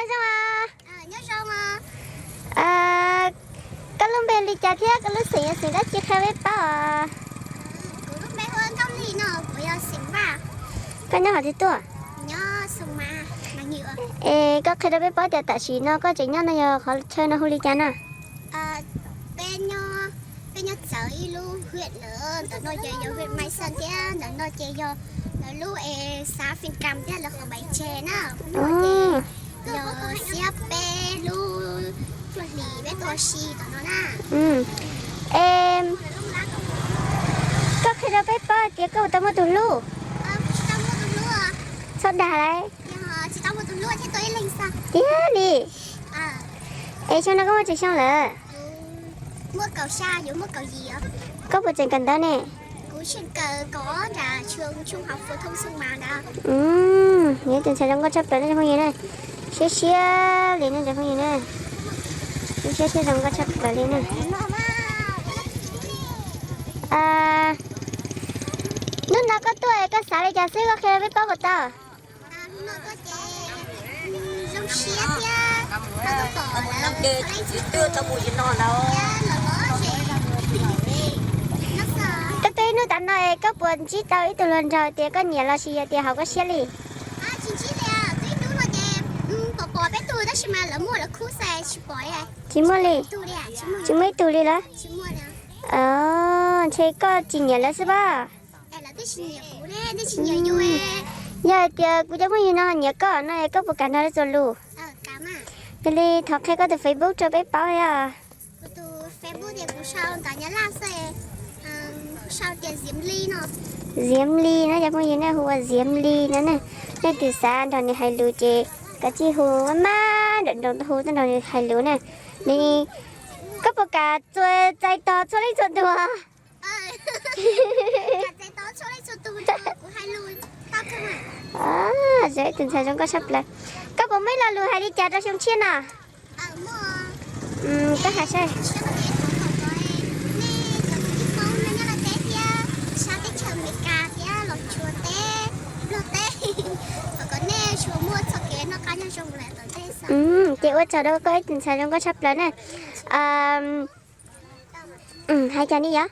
Zoo, koj lub npe li cas thiab koj lub xeem yog xeem dab tsi qhia peb paub os? Koj nyob qhov twg tuaj? Es koj qhia rau peb paub tias tam sim no koj tseem nyob no yog qhov chaw no hu li cas na? Peb nyob txawv ib lub hwm lawm, ntawm no ces yog hwm Mai Xees thiab ntawm no ces yog lub es xav Fim Kam thiab lawv qhov Maiv Tseg na. Yog xiab peb lub cuaj hlis peb tuaj ua si tom no na. Es koj qhia rau peb paub tias koj puas tau muaj tus hlub? Txhob dag lauj. Tiag li. Es xyoo no koj muaj tsawg xyoo lawm? Koj puas tseem kawm ntawv ne? Yog ib tug ntxhais zoo nkauj tshaj plaws ne cov phooj ywg na. Siab siab li ne cov phooj ywg na. Siab siab thiab zoo nkauj tshaj plaws li na. Hnub no koj tuaj koj xav li cas xwb koj qhia rau peb paub puas tau? Koj tuaj ib hnub tav no es koj puas ntsib tau ib tug hluas nraug tias koj nyiam los sis yog tias haum koj siab li? Tsis muaj li. Tsis muaj ib tug li lawm. Ntshe koj tsis nyiam lawv xwb pob. Yog hais tias kuv cov phooj ywg no nyiam koj no es koj puas kam nrog lawv txuas lus? Yog li thov qhia koj tus Facebook rau peb paub os. Ziav Li no cov phooj ywg nej hu ua Ziav Li no ne. Nej twg xav nrog nws hais lus ces kav tsij hu maj maj nram nroos tuaj hu tuaj nrog nws hais lus na. Nws, koj puas kam txais tos txhua leej txhua tus? Zoo ib tug ntxhais zoo nkauj tshaj plaws. Koj puas muaj ib lo lus hais li cas rau xyoo tshiab no? Koj hais saib. Ces ua tsaug rau koj ib tug ntxhais zoo nkauj tshaj plaws na. Hais cas ni yom?